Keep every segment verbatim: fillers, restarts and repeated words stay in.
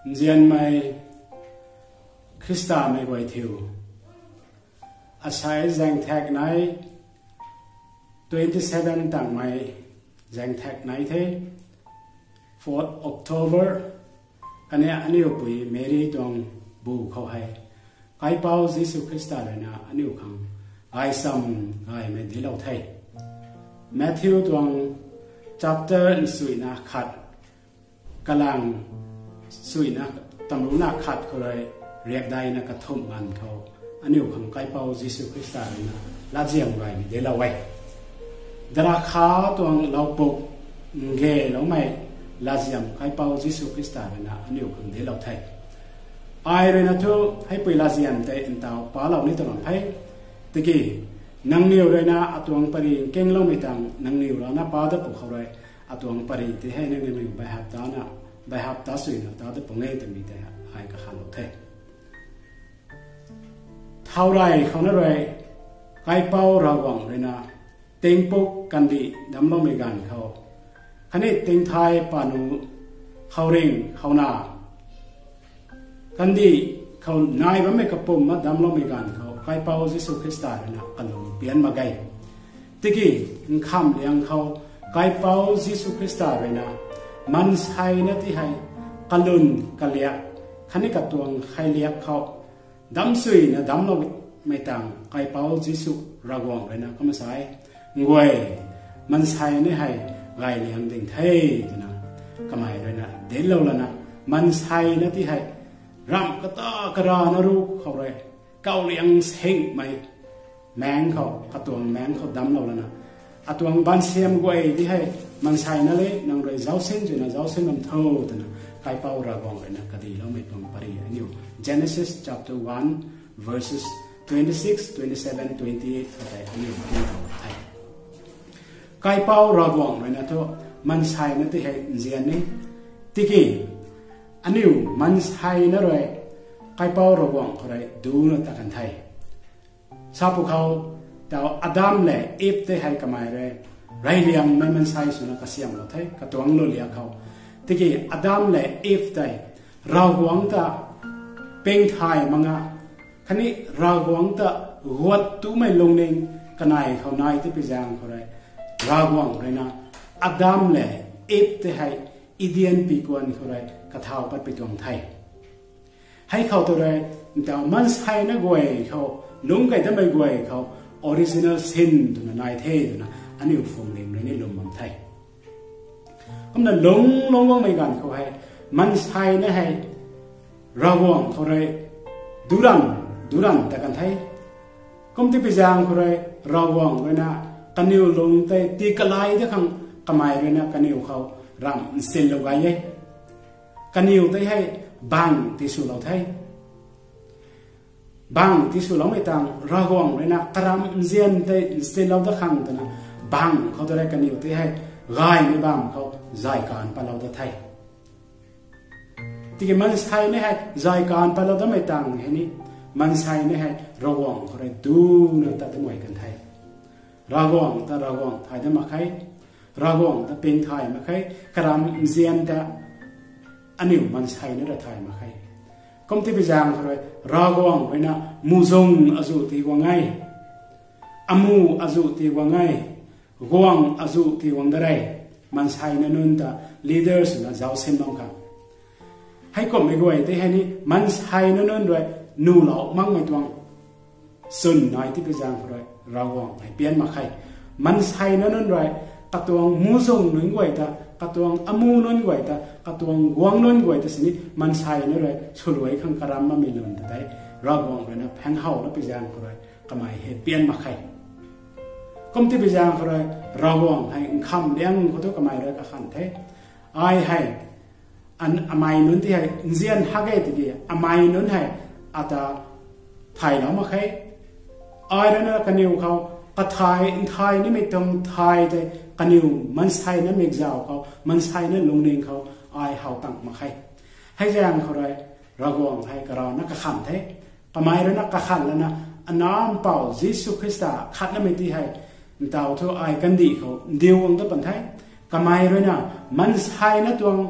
Nzianmei Khristamei guay thiu, asei zaengthak nai, twenty seven tangmei zaengthak nai the, fourth October, kaniw aniu pui Meri tuang bu khou hei, Kaipouc Jisu Khrista ruina aniu khang gaychamv gaymei dinclou the. Matthew tuang chapter nsuina khat, kalang suina tamruna khat khou rui riakdeina kathumh nganv khou, aniu khang Kaipouc Jisu Khrista ruina latzan gaymei dinclou e. Drakha tuang loupuk nggeloumei latzan Kaipouc Jisu Khrista ruina aniu khang dinclou the. Ai ruina thu, heipui latzan tei ntau palou ni tuang the. Tiki, nangniw ruina atuang pary nkingloumei tang nangniw rana pa dat pw khou rui, atuang pary tei hei nangniw baihap tana, baihap ta suina ta dat pw nge twmei tei ai kakhanlou the. Thaurey khou na rui, Kaipouc Ravguangc ruina, tingpuk kandih damcloumei ganv khou, khatni tingthay panu khouringh khouna kandih khou nai bammei kapumc na damcloumei ganv khou, Kaipouc Jisu Khrista ruina kalung pian mak ge. Tiki, nkham liang khou, Kaipouc Jisu Khrista ruina, maansei na ti hei, kalwn kaliak, khatni katuang khailiak khou, damsuina damcloumei tang Kaipouc Jisu Ravguangc ruina kumna sa e, nguay, maansei na hei gay liang ding the, twna kamei ruina dinclou lana, maansei na ti hei, ramh kata karana ruc khou rui, kauliang singmei maengc khou, katuang maengc khou damclou lana, atuang baansiam guay ti hei, maansei na le nang rui zaucsin zuina zaucsin bam tho, twna Kaipouc Ravguangc ruina kadiloumei tuang pary aniu, Genesis chapter one, verses twenty six, twenty seven, twenty eight kha tei aniu kin tho the. Kaipouc Ravguangc ruina thu, maansei na ti hei nzian e. Tiki, aniu maansei na rui, Kaipouc Ravguangc khou rui duna ta kan the. Sapw khou, tau Adam lev Iv tei hei kamei rui, reyliangmei maansei swna kasiamhlou the, katuang lwnliak khou. Tiki Adam lev Iv tei, Ravguangc ta pingthay mak nga, khatni Ravguangc ta guat tumei lungning kanei khou nai tipui zaeng khou rui, Ravguangc ruina, Adam lev Iv tei hei, Eden pikuan khou rui kathau patpui tuang the. Hei khou tu rui, ntau maansei na guay khou, lungc key damei guay khou, original sin twna nai the twna, aniu phwamling rui ni lwm bam the. Kumna lungc lungc guangmei ganv khou hei, maansei na hei, Ravguangc khou rui, duran, duran ta kan the. Kum tipui zaeng khou rui, Ravguangc ruina, kaniw lung tei tii kalai da khang, kamei ruina kaniw khou, ramh nsinlou gay e. Kaniw tei hei, bang tiswlou the. Bang tiswloumei tang, Ravguangc ruina karamh nzian tei nsinlou da khang twna, bang khou tu rui kaniw tei hei, gaymei bam khou zay kaanv patlou da the. Tiki maansei na hei zay kaanv patlou damei tang hei ni, maansei na hei Ravguangc khou rui duna tat damei kan the. Ravguangc ta Ravguangc thay da mak khe, Ravguangc ta pingthay mak khe, karamh nzian ta aniu maansei na rui thay mak khe. Kum tipui zaeng khou rui, Ravguangc ruina muhzwng azuh tii guang e, amu azuh tii guang e, guangc azuh tii guang da re, maansei na nunc ta leader swna zaucsin bam khang. Heikumhmei guay tei hei ni maansei na nunc rui nuhlou makmei tuang chwn nai tipui zaeng khou rui Ravguangc hei pian mak khe. Maansei na nunc rui katuang muhzwng nunc guay ta, katuang amu nunc guay ta, katuang guangc nunc guay ta sini maansei na rui swluai khang karamh bammei nunc ta tei Ravguangc ruina phaeng how lapui zaeng khou rui kamei hei pian mak khe. Kum tipui zaeng khou rui Ravguangc hei nkham liang khou tu kamei rui kakhan the. Ai hei, an, amei nunc ti hei nzian hak e tiki, amei nunc hei ata thaylou mak khe. Ai ruina kaniw khou, kathay, nthay nimei tuang thay tei, kaniw maansei na mikzauc khou, maansei na lungning khou, ai how tang mak khe. Hei zaeng khou rui, Ravguangc hei karana kakhan the. Kamei ruina kakhan lana, Anac Mpouh Jisu Khrista khatnamei ti hei, ntau thu ai kandih khou ndiu guang ta pan the. Kamei ruina, maansei na tuang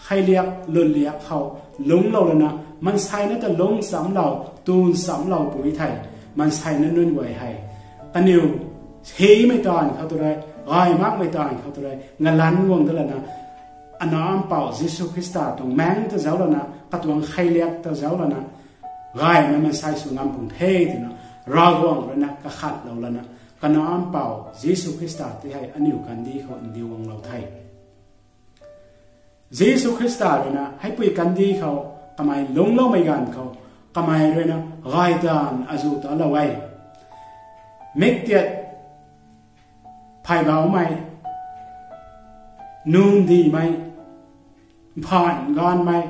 khailiak, lwnliak khou, lungclou lana, maanseina ta lungc chamclou, tun chamclou puni thei, maanseina nunc guay hei, kaniw hymei taanv khou tu rui, gay makmei taanv khou tu rui ngalan guang dat lana, Anac Mpouh Jisu Khrista tuang maengc ta zauc lana, katuang kheiliak ta zauc lana, gaymei maansei sw ngam pung the twna, Ravguangc ruina kakhatlou lana, Kanac Mpouh Jisu Khrista tei hei aniw kandih khou ndiu guanglou the. Jisu Khrista ruina heipui kandih khou, kamei lungcloumei ganv khou, kamei ruina gay taanv azuh talou e. Miktiat, phaybaumei, nundihmei, mphan ganvmei,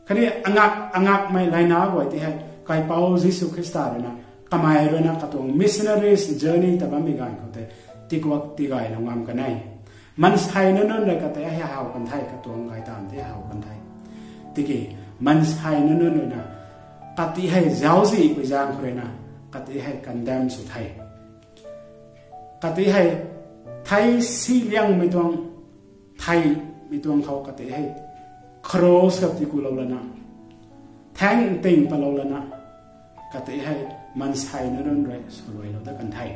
khatni angak angakmei laina guay tei hei, Kaipouc Jisu Khrista ruina, kamei ruina katuang missionaries journey ta bammei ganv khou tei, tikuak tigaylou ngam kan e. Maanseina nunc rui katei hei how kan the, katuang gay taanv tei how kan the. Tiki, maanseina nunc ruina, katei hei zauczihpui zaeng khou ruina, katei hei condemn sw the. Katei hei thei si liangmei tuang, theimei tuang khou katei hei cross khou tikulou lana, thaeng ting palou lana, katei hei maanseina nunc rui swluailou dat kan the.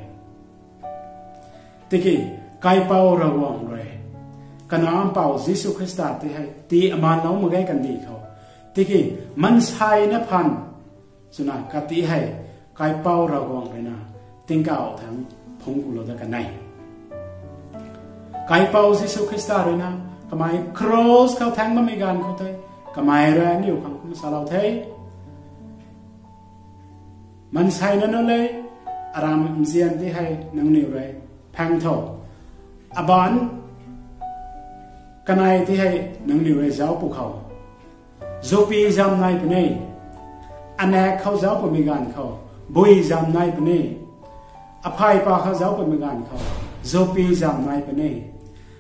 Tiki, Kaipouc Ravguangc rui, Kanac Mpouh Jisu Khrista tei hei tii amanlou mak ge kandih khou, tiki, maanseina phaan swna katei hei, Kaipouc Ravguangc ruina, tingkauh thangc phungc kulou dat kan e. Kaipouc Jisu Khrista ruina, kamei cross khou thaeng bammei ganv khou tei, kamei rui aniw khang kum salou the. Maanseina nunc le, aram nzian tei hei nangniw rui phaeng tho. Abaanc kanei tei hei nangniw rui zauc pwkhou, zupi zam nai puni. Anac khou zauc pwmei ganv khou, bui zam nai puni. Aphay pa khou zauc pwmei ganv khou, zupi zam nai puni.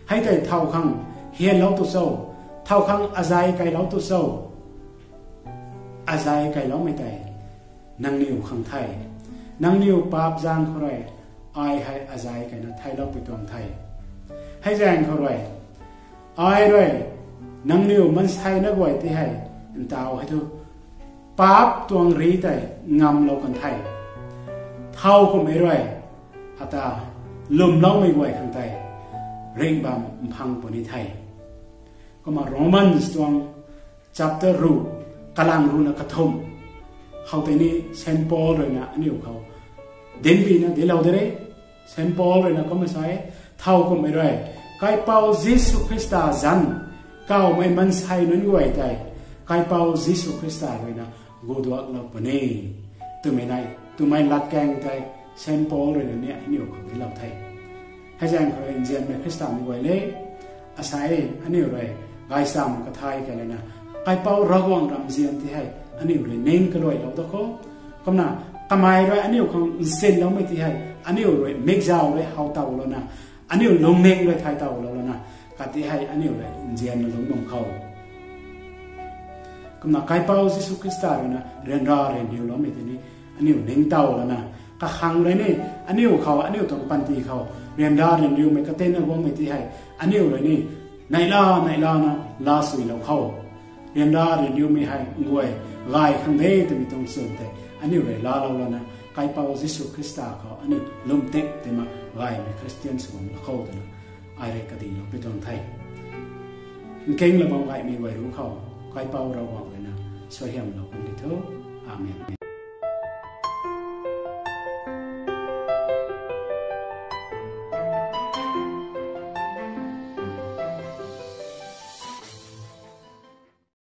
Hei tei thow khang hianlou tu cho, thow khang azei keylou tu cho, azei keyloumei tei nangniw khang the. Nangniw paap zaeng khou rui, ai hei azei keyna theicloupui tuang the. Hei zaeng khou rui, ai rui, nangniw maanseina guay tei hei, ntaw hei thu, paap tuang ri tei ngamlou kan the. Thow kumhmei rui, ata lwmloumei guay khang tei, ringh bam mphang puni the. Kumna Romans tuang chapter ruh, kalang ruhna kathumh khou tei ni Saint Paul ruina aniw khou dinc pina dinclou de re. Saint Paul ruina kumna sa e, thow kumhmei rui, Kaipouc Jisu Khrista zanc, kawmei maansei nunc guay tei, Kaipouc Jisu Khrista ruina guduaklou puni, twmei nai, twmei latkaeng tei Saint Paul ruina ni aniw khou dinclou the. Hei zaeng khou rui nzianmei Khristamei guay le, asei aniw rui gaychamv kathay key lana, Kaipouc Ravguangc ramzian tei hei aniw rui ning kaluailou dat khou, kumna kamei rui aniw khang nsinloumei tei hei aniw rui mikzauc rui how towlou lana, aniw lungning rui thay towlou lana, katei hei aniw rui nzianna lungc bam khou, kumna Kaipouc Jisu Khrista ruina ryanra ryanriuloumei tei ni aniw ningtow lana, kakhang rui ni aniw khou, aniw tuang panty khou ryanra ryanriumei katinna guangmei tei hei aniw rui ni neihla neihlana laa suilou khou, ryanra ryanriumei hei nguay gay khang de twmei tuang chwn tei aniw rui laalou lana, Kaipouc Jisu Khrista khou aniu lwmtik tei mak gaymei Khristian sw bam lou khou twna ai rui kadilou pui tuang the. Nkinglou bam gaymei guay ruc khou Kaipouc Ravguangc ruina suaihiamlou kan di tho. Amen.